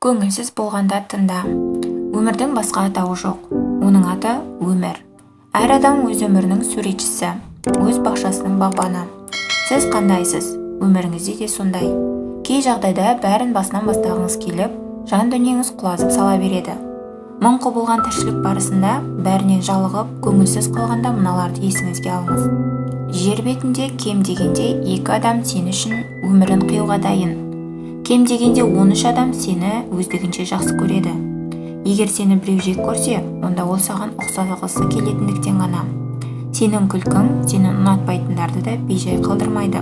Көңілсіз болғанда тыңда. Өмірдің басқа атауы жоқ. Оның аты – өмір. Әр адам өз өмірінің суретшісі, өз бақшасының бағбаны. Сіз қандайсыз, өміріңізде де сондай. Кей жағдайда бәрін басынан бастағыңыз келіп, жан дүниеңіз құлазып сала береді. Мың құбылған тіршілік барысында бәрінен жалығып, көңілсіз қалғанда мыналарды есіңізге алыңыз: жер бетінде кем дегенде екі адам сен үшін өмірін қиюға дайын. Кем дегенде 13 адам сені өздігінше жақсы көреді. Егер сені біреу жек көрсе, онда ол саған ұқсағысы келетіндіктен ғана. Сенің күлкің сені ұнатпайтындарды да бейжай қалдырмайды.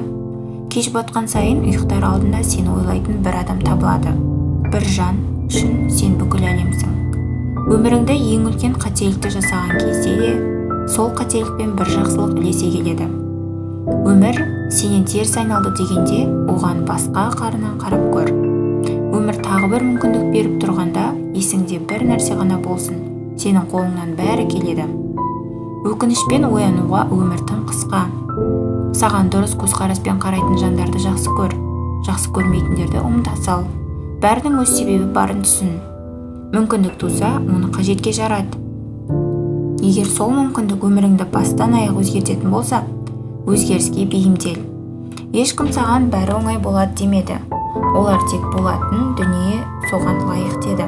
Кеш батқан сайын ұйықтар алдында сені ойлайтын бір адам табылады. Бір жан үшін сен бүкіл әлемсің. Өміріңді ең үлкен қателікті жасаған кезде де сол қателікпен бір жақсылық ілесе келеді. Өмір сенен теріс айналды дегенде, оған басқа қырынан қарап көр. Өмір тағы бір мүмкіндік беріп тұрғанда, есіңде бір нәрсе ғана болсын: сенің қолыңнан бәрі келеді. Өкінішпен оянуға өмір тым қысқа. Саған дұрыс көзқараспен қарайтын жандарды жақсы көр, жақсы көрмейтіндерді ұмыта сал. Бәрінің өз себебі барын түсін. Мүмкіндік туса, оны қажетке жарат. Егер сол мүмкіндік өміріңді бастан аяқ өзгертетін болса, өзгеріске бейімдел. Ешкім саған бәрі оңай болады демеді. Олар тек болатын дүние соған лайық деді.